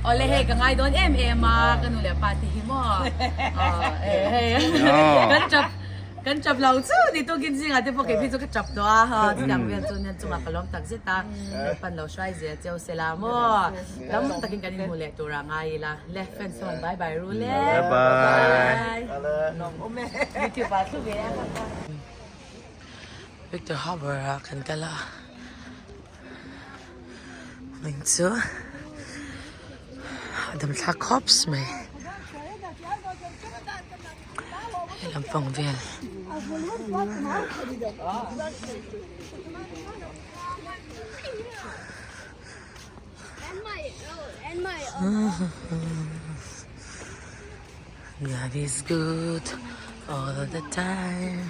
Awle hei ka ngai dawn em em a ka nu leh pa te hi maw hei kan tap kan tap lo chu ni tukin zingah te pawh kei phei chu ka tap tawh a chutiang vel chu nen chungah ka lawm tak zet a pan lo hruai zel cheu se la maw tam takin kan inhmu leh tur a ngai ila le fans ho bye bye ru le bye youtube ah thu ve a Victor Harbor ah kan kal a. Hming chu a dam thlak khawp mai he lampang vel God is good all the time.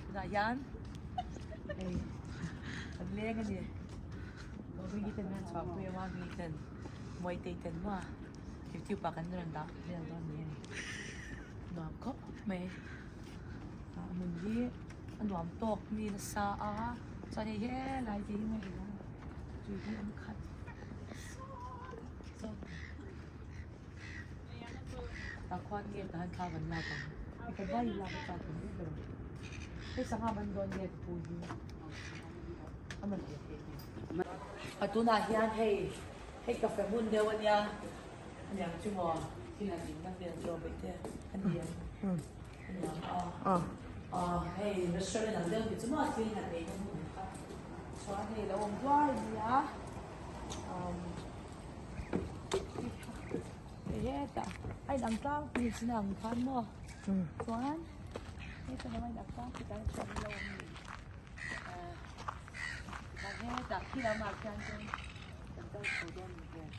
Tunah hian hei an leng a ni Mawii ten hian chhuahpui a Mawii ten Mawitei ten maw YouTube ah kan rawn dah vel dawn ni a ni. Nuam khawp mai a hmun hi a nuam tawk mi nasa a chuan hei helai te hi maw tui hi an khat sawt tah khuan nge tah hian thla kan lak ang ka vai lak a chak ang ber hei sangha man dawn nge ka pu hi a man ve thei a tunah hian hei hei cafe hmun deuh a nia. Aniang chu maw thil han in na vel chu a vawi te a ni em aniang a aw hei restaurant ang deuh ni chu maw thil han ei na hmun kha chuan hei lo awm duai a nia umm hei hetah a inang tlangpui chin ang khan maw chuan hetah a inang tlangpui tan chuan lo awm a ni ah hetah khi lamah khian chuan kan kal chho dawn a ni vel.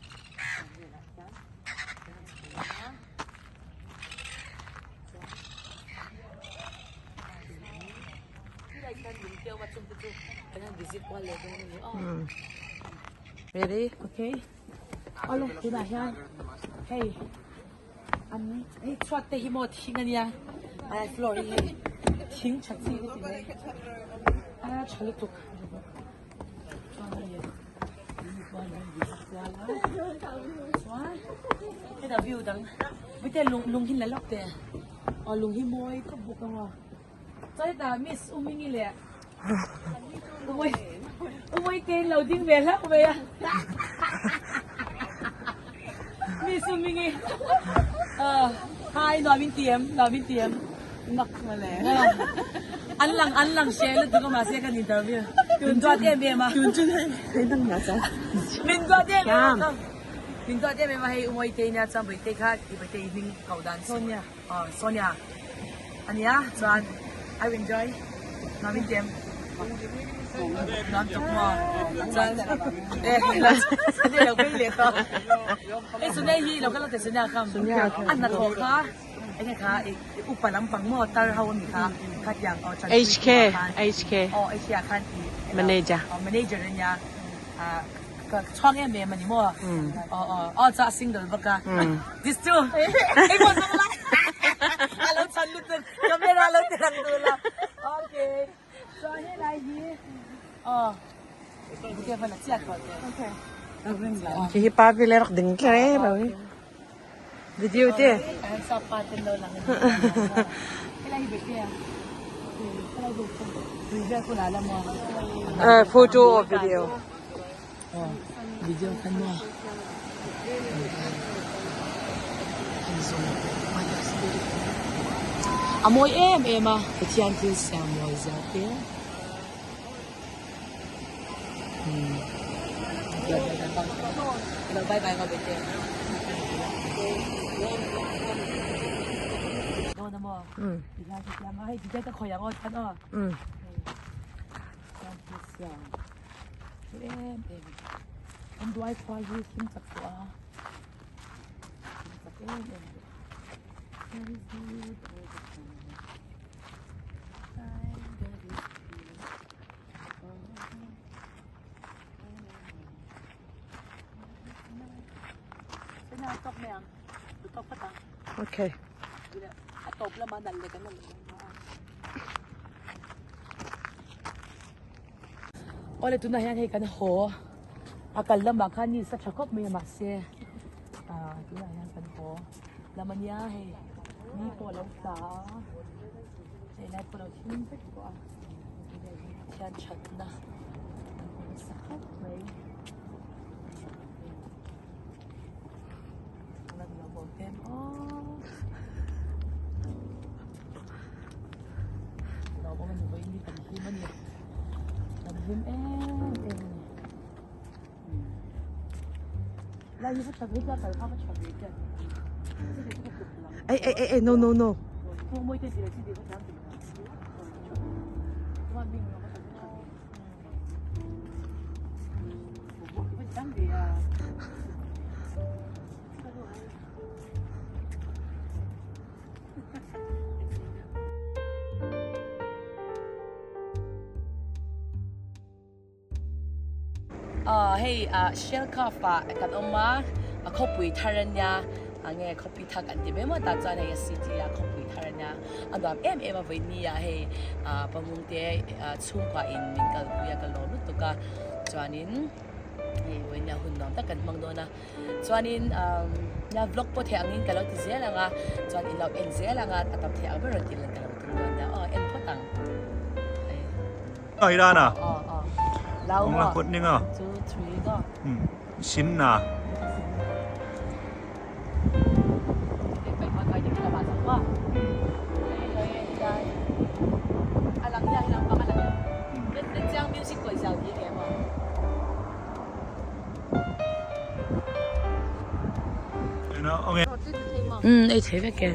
Ready? Okay. Awle, tunah hian hei an hei chhuat te hi maw thing ania a floor hi hei thing tha chi ka ti mai a tha lutuk. Heta view dang vite lung lung hi la lawk teh aw lung hi mawi khawp bawk ang aw chuan hetah miss u hmingi leh u mawi u mawi te in lo ding ve hlauh mai a miss u hmingi ah hi nuam in ti em nuam in ti em. Mak mawle. An lang an lang hre lutuk a mahse kan interview. Min duat em em a. Tun chu hei hei dang na chuan. Min duat em em a. Min duat em em a hei Umawi nia chuan Bawihtei kha i Bawihtei i hming koh dan Sonia. Aw Sonia ania chuan I will enjoy nuam in ti em. Nuam tuk maw chuan eh Sonia lo phei leh tawh. Hei Sonia hi lo kal lo teh Sonia kha. A hnathawh kha. Enge kha i upa lampang maw tar ho ami kha khatiang aw chanpui HK khan HK aw HK ah khan i manager aw manager ania ah ka chhuang em em ani maw aw aw aw chu a single bawk a this two hei pawh zawng lai a lo chhan lutuk camera lo ti lang duh lo okay chuan helai hi aw bukeh hman a chiat tawh teh okay khi hi pa vile rak ding tle lo hi. Video te. Photo or video. Video kan mo. A mawi em em a Pathian thil siam mawi zia te. Bye bye nga bete. Okay. Awle tunah hian hei kan haw a kal lamah khan ni sa tha khawp mai a mahse ah tunah hian kan haw lam a nia hei ni pawh a lo tla a hei lai pawh a lo thim vek tawh a Pathian thatna kan hmu nasa khawp mai. Ei ei ei ei no no no. Hei Shell Cove ah kan awm a, a khawpui thar a nia, enge khawpui thar kan ti mai maw tah chuan hei a city a khawpui thar a nia. A nuam em em a vawinia hei pamung te chhungkua in min kalpui a ka lawm lutuk a chuanin hei vawinia hun nuam tak kan hmang dawn a chuanin nia vlog pawh theih angin ka lo ti zel ang a chuan in lo en zel ang a a tam theih ang ber rawn tih lan ka lo tum dawn nia aw en phawt ang Ai rana. Aw aw lau Ong la kut ninga. 2 3 go. Sin na. Ei thei vek e.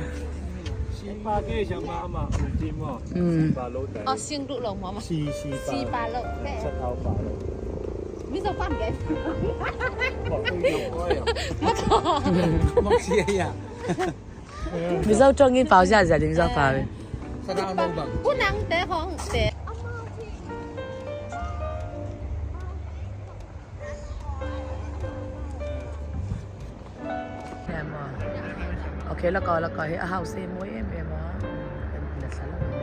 Mizo tawngin pau zia zia Mizo pau. Okay la ka la ka hi a house hi mawi em em a kan la thla lo ani.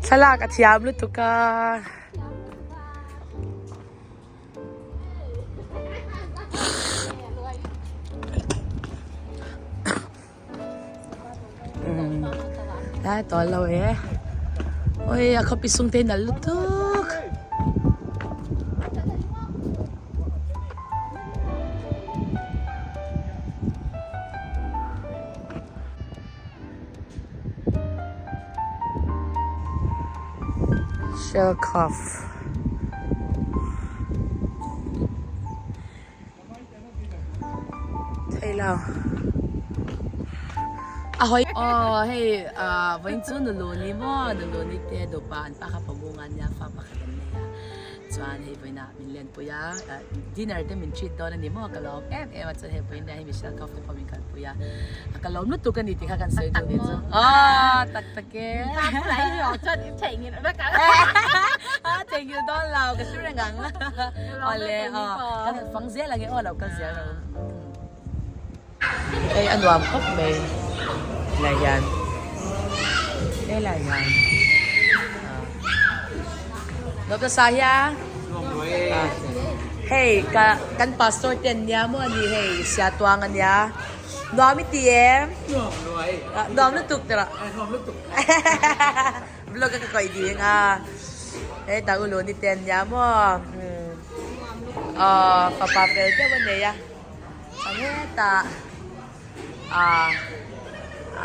Thlalak a thiam lutuk a. Lai tawh lo e oi a khawpi sung te nalh lutuk. Shell cuff. Thei lo. A hoi oh hei ah vawiin chu nulu ni maw nulu ni te dupa an pa kha pamunga nia fa pakhat an nei a chuan hei vawiinah min lenpui a dinner te min treat dawn a ni maw ka lawm em em a chuan hei vawiin nia hei Michelle Cough te pawh min kalpui a ka lawm lutuk a ni tih kha kan sawi duh ni chu aw tak tak e theihnghilh dawn lo ka hre reng ang awle aw kan han fang zel ang e aw lo kal zel ang hei a nuam khawp mai helai hian helai hian Doctor Sahia hei ka kan pastor te an nia maw ani hei Siatuang a nia nuam i ti em nuam lutuk tawh vlog a ka kawih ding a hei ta u Luni te an nia maw fapa fel deuh a nei a. Chuan hetah ah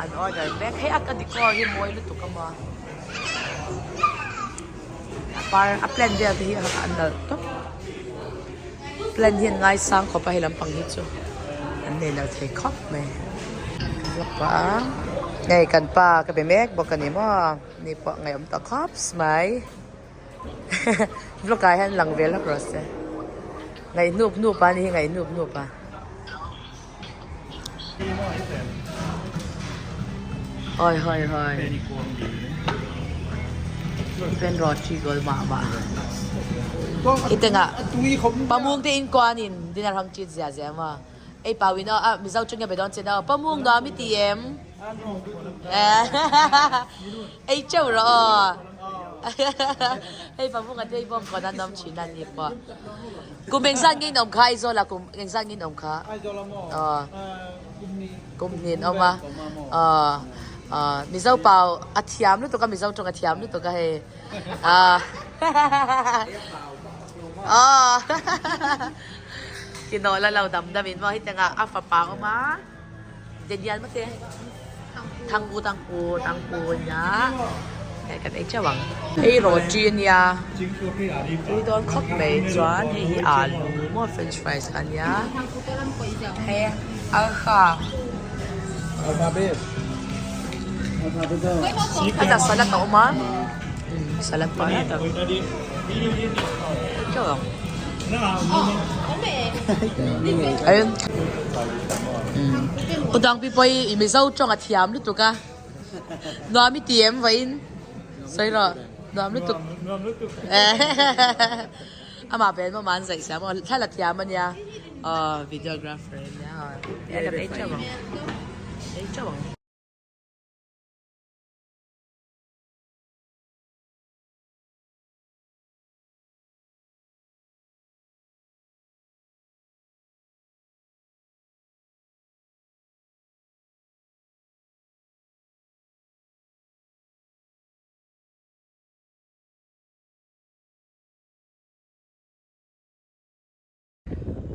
an order vek hei a decor hi mawi lutuk a maw a par a plant vel te hi a nalh tawp plant hi an ngaisang khawp a hei lampang hi chu an nei nalh thei khawp mai hei kan pa ka be mek bawk a ni maw ni pawh ngaihawm tawh khawp mai. Vlog ah hian lang ve lawk rawh se. Ngaih hnup hnup a ni hi ngaih hnup hnup a. Hoi hoi hoi. Pen roti gol ma ma. Itenga pamung te in kwan in dinner hang chit zia zia ma. Ei pawin a mizo chunga be don chen a pamung da mi ti em. Ei teuh rawh aw. Hei pavunga te bawm kawn an awm thin a ni pawh. Kum engzat nge in awm kha Aizawl ah kum engzat nge in awm kha? Aw. Kum hnih in awm a. Aw. Aw Mizo pau a thiam lutuk a Mizo tawng a thiam lutuk a hei. Aw. Aw. Kinawh la lo dam dam in maw hetiang ah a fapa a awm a. Daniel mate thangpu thangpu thangpu nia hei kan ei teuh ang hei roti ania tui dawn khawp mai chuan hei hi alu maw french fries kha ania hei arha hetah salad a awm a salad pawh a teuh ang. Udang pi pawh i Mizo tawng a thiam lutuk a nuam i ti em vawiin sawi rawh nuam lutuk amah vel maw an zaih siam aw thla la thiam ania aw videographer ania aw ei teuh ang ei teuh ang.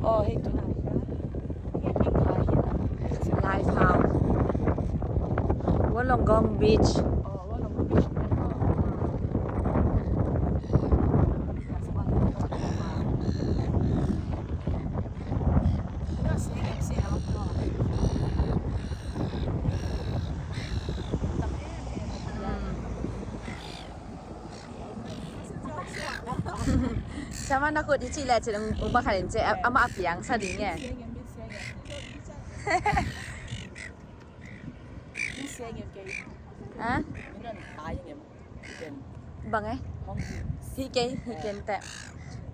Aw hei tunah hian Lighthouse Wollongong Beach Sama na kut hi chi le chi um ba khalin che ama apiang sa ding nge. Ha? Bang e. Hi ke hi ken te.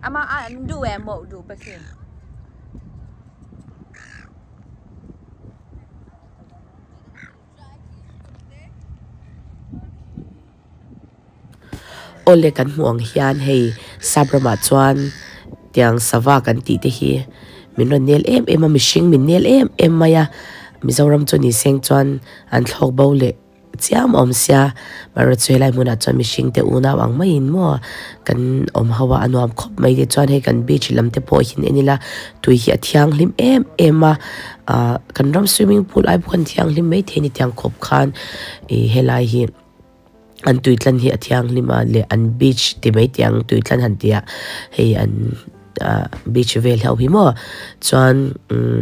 Ama an du e mo du pa khi. Awle kan hmuh ang hian hei sap ramah chuan tiang sava kan tih te hi min rawn nel em em a mihring min nel em em mai a Mizoram chu ni seng chuan an thlawk bo leh chiam awm sia mahrawh chu helai hmunah chuan mihring te unau ang maiin maw kan awm ho a a nuam khawp mai te chuan hei kan beach lam te pawh hi en ila tui hi a thianghlim em em a ah kan ram swimming pool ai pawh khan thianghlim maithei a ni tiang khawp khan ih helai hi. An tui tlan hi a thianghlim a leh an beach ti mai tih ang tui tlan han tih ah hei an ah beach vel ho hi maw chuan umm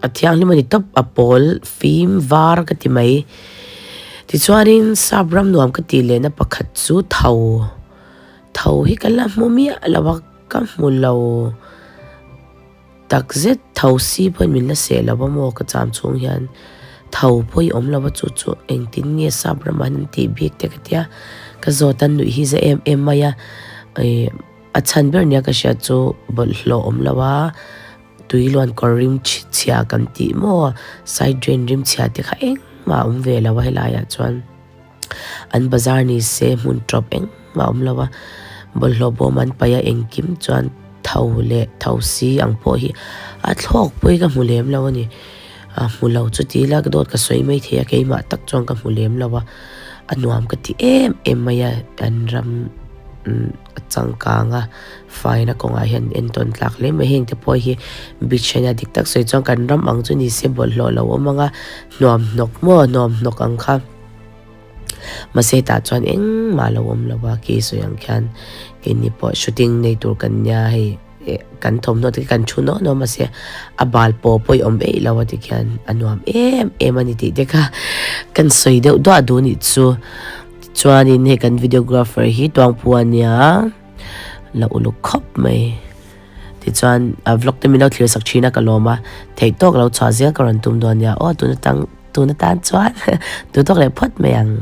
a thianghlim a ni tawp a pawl fim var ka ti mai tichuanin sap ram nuam ka tih lehna pakhat chu tho tho hi ka la hmu miah lo a ka hmu lo. Takzet tho si pawhin min la seh lo a maw ka cham chhung hian tho pawh i awm lo a chu chu engtin nge sap ramah hian an tih bik te ka tia ka zawt a nuih hi za em em mai a ih a chhan ber nia ka hriat chu bawlhhlawh awm lo a tui luan kawr rim chhia kan tih maw side drain rim chhia te kha engmah a awm ve lo a helai ah chuan. An bazar ni se hmun tawp engmah a awm lo a, bawlhhlawh bawm an paih a engkim chuan tho leh tho si ang pawh hi a thlawk pawh hi ka hmu lem lo a ni. A hmu lo chu ti ila ka dawt ka sawi mai thei a keimah tak chuan ka hmu lem lo a, a nuam ka ti em em mai a an ram. A changkang a, faina kawngah hian entawn tlak hle mai. Heng te pawh hi beach ania dik tak sawi chuan kan ram ang chu ni se bawlhhlawh lo awm ang a, hnuam hnawk maw hnuam hnawk ang kha. Mahse hetah chuan engmah lo awm lo a, kei sawi ang khian keini pawh shooting nei tur kan nia hei eh kan thawmhnaw te kan thu nawh nawh mahse a bal pawh pawh i awm eih lo a tikhian a nuam em em a ni tih te kha kan sawi deuh duah duh nih chu. Chuanin hei kan videographer hi Tuangpu a nia la uluk khawp mai tichuan a vlog te min lo thlir sak thin a ka lawm a theih tawk lo chhuah zel ka rawn tum dawn nia aw tun atang tun atan chuan duh tawk leh phawt mai ang.